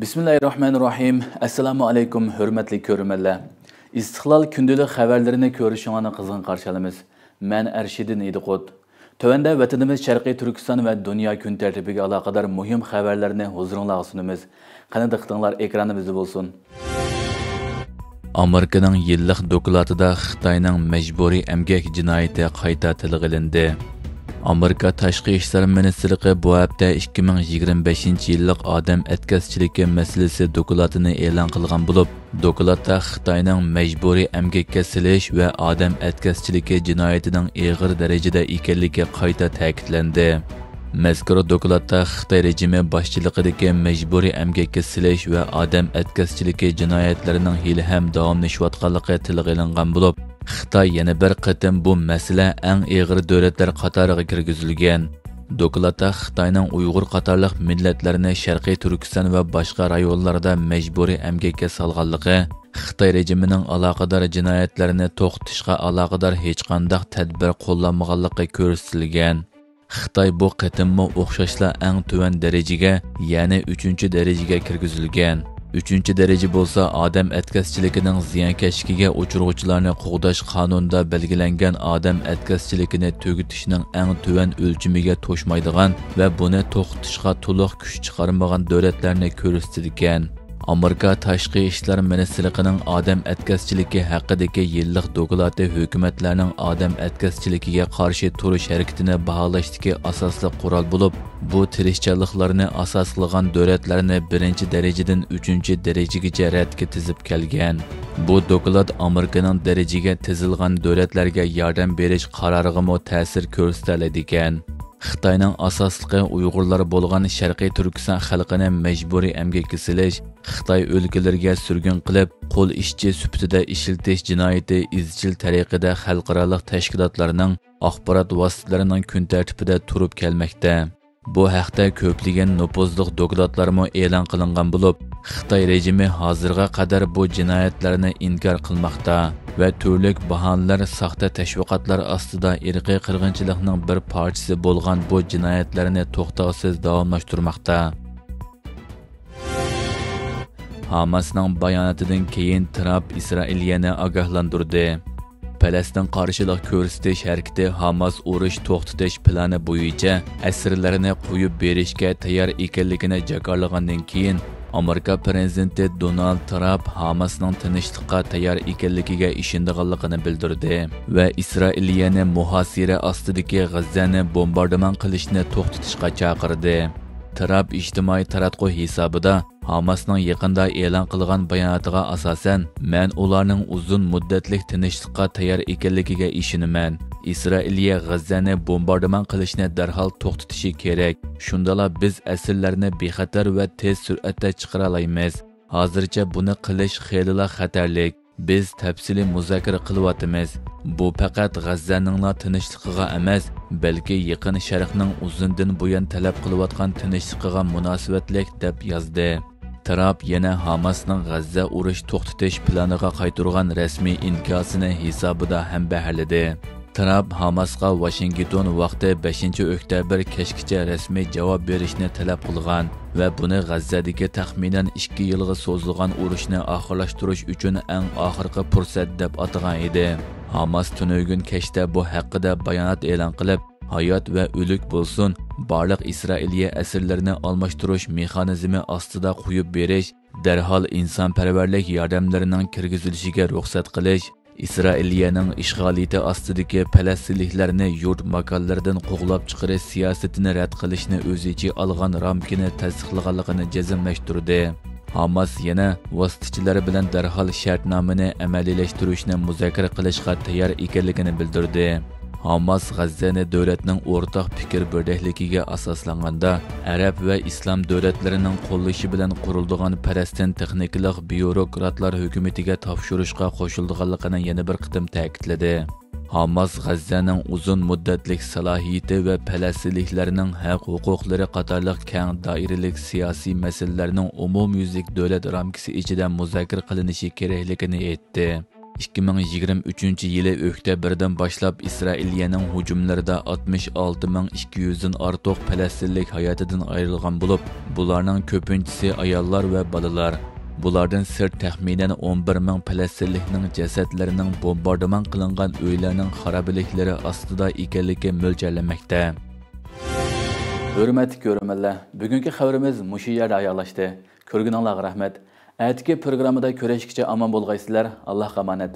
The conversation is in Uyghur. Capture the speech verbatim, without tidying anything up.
بىسمىللاھىررەھمانىررەھىم. ئەسسالامۇ ئەلەيكۇم، ھۆرمەتلىك كۆرۈرمەنلەر. ئىستىقلال كۈندىلىك خەۋەرلىرىنى كۆرۈشۈڭلارنى قىزغىن قارشى ئالىمىز. مەن ئەرشىدىن ئىدىقۇت. تۆۋەندە ۋەتىنىمىز شەرقىي تۈركىستان ۋە دۇنيا كۈن تەرتىپىگە ئالاقىدار مۇھىم خەۋەرلەرنى ھۇزۇرۇڭلارغا سۇنىمىز. قېنى دىققىتىڭلار ئېكرانىمىزدا بولسۇن. ئامېرىكىنىڭ يىللىق دوكلاتىدا خىتاينىڭ مەجبۇرىي ئەمگەك جىنايىتى قايتا تىلغا ئېلىندى. ئامېرىكا تاشقى ئىشلار مىنىستىرلىقى بۇ ھەپتە ئىككى مىڭ يىگىرمە بەشىنچى يىللىق ئادەم ئەتكەسچىلىكى مەسىلىسى دوكلاتىنى ئېلان قىلغان بولۇپ، دوكلاتتا خىتاينىڭ مەجبۇرىي ئەمگەككە سېلىش ۋە ئادەم ئەتكەسچىلىكى جىنايىتىنىڭ ئېغىر دەرىجىدە ئىكەنلىكى قايتا تەكىتلەندى. مەزكۇر دوكلاتتا خىتاي رېجىمى باشچىلىقىدىكى مەجبۇرىي ئەمگەككە سېلىش ۋە ئادەم ئەتكەسچىلىكى جىنايەتلىرىنىڭ ھېلىھەم داۋاملىشىۋاتقانلىقى تىلغا ئېلىنغان بولۇپ، خىتاي يەنە بىر قېتىم بۇ مەسىلە ئەڭ ئېغىر دۆلەتلەر قاتارىغا كىرگۈزۈلگەن. دوكلاتتا خىتاينىڭ ئۇيغۇر قاتارلىق مىللەتلەرنى شەرقىي تۈركىستان ۋە باشقا رايونلاردا مەجبۇرىي ئەمگەككە سالغانلىقى، خىتاي رېجىمىنىڭ ئالاقىدار جىنايەتلەرنى توختىتىشقا ئالاقىدار ھېچقانداق تەدبىر قوللانمىغانلىقى كۆرسىتىلگەن. خىتاي بۇ قېتىممۇ ئوخشاشلا ئەڭ تۆۋەن دەرىجىگە، يەنى ئۈچىنچى دەرىجىگە كىرگۈزۈلگەن. ئۈچىنچى دەرىجە بولسا ئادەم ئەتكەسچىلىكىنىڭ زىيانكەشلىكىگە ئۇچرىغۇچىلارنى قوغداش قانۇنىدا بەلگىلەنگەن ئادەم ئەتكەسچىلىكىنى تۈگىتىشنىڭ ئەڭ تۆۋەن ئۆلچىمىگە توشمايدىغان ۋە بۇنى توختىتىشقا تولۇق كۈچ چىقارمىغان دۆلەتلەرنى كۆرسىتىدىكەن. ئامېرىكا تاشقى ئىشلار مىنىستىرلىقىنىڭ ئادەم ئەتكەسچىلىكى ھەققىدىكى يىللىق دوكلاتى ھۆكۈمەتلەرنىڭ ئادەم ئەتكەسچىلىكىگە قارشى تۇرۇش ھەرىكىتىنى باھالاشتىكى ئاساسلىق قورال بولۇپ، بۇ تىرىشچانلىقلارنى ئاساس قىلغان دۆلەتلەرنى بىرىنچى دەرىجىدىن ئۈچىنچى دەرىجىگىچە رەتكە تىزىپ كەلگەن. بۇ دوكلات ئامېرىكىنىڭ دەرىجىگە تىزىلغان دۆلەتلەرگە ياردەم بېرىش قارارىغىمۇ تەسىر كۆرسىتەلەيدىكەن. خىتاينىڭ ئاساسلىقى ئۇيغۇرلار بولغان شەرقىي تۈركىستان خەلقىنى مەجبۇرىي ئەمگەككە سېلىش، خىتاي ئۆلكىلىرىگە سۈرگۈن قىلىپ، قۇل ئىشچى سۈپىتىدە ئىشلىتىش جىنايىتى ئىزچىل تەرىقىدە خەلقئارالىق تەشكىلاتلارنىڭ، ئاخبارات ۋاسىتىلىرىنىڭ كۈن تەرتىپىدە تۇرۇپ كەلمەكتە. بۇ ھەقتە كۆپلىگەن نوپۇزلۇق دوكلاتلارمۇ ئېلان قىلىنغان بولۇپ، خىتاي رېجىمى ھازىرغا قەدەر بۇ جىنايەتلەرنى ئىنكار قىلماقتا ۋە تۈرلۈك باھانىلەر، ساختا تەشۋىقاتلار ئاستىدا ئىرقىي قىرغىنچىلىقنىڭ بىر پارچىسى بولغان بۇ جىنايەتلەرنى توختاۋسىز داۋاملاشتۇرماقتا. ھاماسنىڭ باياناتىدىن كېيىن ترامپ ئىسرائىلىيەنى ئاگاھلاندۇردى. پەلەستىن قارشىلىق كۆرسىتىش ھەرىكىتى ھاماس ئۇرۇش توختىتىش پىلانى بويىچە ئەسىرلەرنى قويۇپ بېرىشكە تەييار ئىكەنلىكىنى جاكارلىغاندىن كېيىن، ئامېرىكا پىرېزىدېنتى دونالد ترامپ ھاماسنىڭ تىنچلىققا تەييار ئىكەنلىكىگە ئىشىنىدىغانلىقىنى بىلدۈردى ۋە ئىسرائىلىيەنى مۇھاسىرە ئاستىدىكى غەززەنى بومباردىمان قىلىشنى توختىتىشقا چاقىردى. ترامپ ئىجتىمائىي تاراتقۇ ھېسابىدا، ھاماسنىڭ يېقىندا ئېلان قىلغان باياناتىغا ئاساسەن، مەن ئۇلارنىڭ ئۇزۇن مۇددەتلىك تىنچلىققا تەييار ئىكەنلىكىگە ئىشىنىمەن. ئىسرائىلىيە غەززەنى بومباردىمان قىلىشنى دەرھال توختىتىشى كېرەك. شۇنداقلا بىز ئەسىرلەرنى بىخەتەر ۋە تېز سۈرئەتتە چىقىرالايمىز. ھازىرچە بۇنى قىلىش خېلىلا خەتەرلىك. بىز تەپسىلىي مۇزاكىرە قىلىۋاتىمىز. بۇ پەقەت غەززەنىڭلا تىنچلىقىغا ئەمەس، بەلكى يېقىن شەرقنىڭ ئۇزۇندىن بۇيان تەلەپ قىلىۋاتقان تىنچلىقىغا مۇناسىۋەتلىك، دەپ يازدى. ترامپ يەنە ھاماسنىڭ غەززە ئۇرۇش توختىتىش پىلانىغا قايتۇرغان رەسمىي ئىنكاسىنى ھېسابىدا ھەمبەھىرلىدى. ترامپ ھاماسقا ۋاشىنگتون ۋاقتى بەشىنچى ئۆكتەبىر كەچكىچە رەسمىي جاۋاب بېرىشنى تەلەپ قىلغان ۋە بۇنى غەززەدىكى تەخمىنەن ئىككى يىلغا سوزۇلغان ئۇرۇشنى ئاخىرلاشتۇرۇش ئۈچۈن ئەڭ ئاخىرقى پۇرسەت دەپ ئاتىغان ئىدى. ھاماس تۈنۈگۈن كەچتە بۇ ھەققىدە بايانات ئېلان قىلىپ، ھايات ۋە ئۆلۈك بولسۇن، بارلىق ئىسرائىلىيە ئەسىرلىرىنى ئالماشتۇرۇش مېخانىزمى ئاستىدا قويۇپ بېرىش، دەرھال ئىنسانپەرۋەرلىك ياردەملىرىنىڭ كىرگۈزۈلۈشىگە رۇخسەت قىلىش، ئىسرائىلىيەنىڭ ئىشغالىيىتى ئاستىدىكى پەلەستىنلىكلەرنى يۇرت ماكانلىرىدىن قوغلاپ چىقىرىش سىياسىتىنى رەت قىلىشنى ئۆز ئىچىگە ئالغان رامكىنى تەستىقلىغانلىقىنى جەزملەشتۈردى. ھاماس يەنە ۋاسىتىچىلەر بىلەن دەرھال شەرتنامىنى ئەمەلىيلەشتۈرۈشنى مۇزاكىرە قىلىشقا تەييار ئىكەنلىكىنى بىلدۈردى. ھاماس غەززەنى دۆلەتنىڭ ئورتاق پىكىر بىردەكلىكىگە ئاساسلانغاندا، ئەرەب ۋە ئىسلام دۆلەتلىرىنىڭ قوللىشى بىلەن قۇرۇلىدىغان پەلەستىن تېخنىكىلىق بيۇروكراتلار ھۆكۈمىتىگە تاپشۇرۇشقا قوشۇلىدىغانلىقىنى يەنە بىر قېتىم تەكىتلىدى. ھاماس غەززەنىڭ ئۇزۇن مۇددەتلىك سالاھىيىتى ۋە پەلەستىنلىكلەرنىڭ ھەق-ھوقۇقلىرى قاتارلىق كەڭ دائىرىلىك سىياسىي مەسىلىلەرنىڭ ئومۇميۈزلۈك دۆلەت رامكىسى ئىچىدە مۇزاكىرە قىلىنىشى كېرەكلىكىنى ئېيتتى. ئىككى مىڭ يىگىرمە ئۈچىنچى يىلى ئۆكتەبىردىن باشلاپ ئىسرائىلىيەنىڭ ھۇجۇملىرىدا ئاتمىش ئالتە مىڭ ئىككى يۈزدىن ئارتۇق پەلەستىنلىك ھاياتىدىن ئايرىلغان بولۇپ، بۇلارنىڭ كۆپىنچىسى ئاياللار ۋە بالىلار. بۇلاردىن سىرت تەخمىنەن ئون بىر مىڭ پەلەستىنلىكنىڭ جەسەتلىرىنىڭ بومباردىمان قىلىنغان ئۆيلەرنىڭ خارابىلىكلىرى ئاستىدا ئىكەنلىكى مۆلچەرلەنمەكتە. ھۆرمەتلىك كۆرۈرمەنلەر، بۈگۈنكى خەۋىرىمىز مۇشۇ يەردە ئاياغلاشتى. كۆرگىنىڭلارغا رەھمەت. ئەتىكى پروگراممىدا كۆرۈشكىچە ئامان بولغايسىلەر. ئاللاھقا ئامانەت.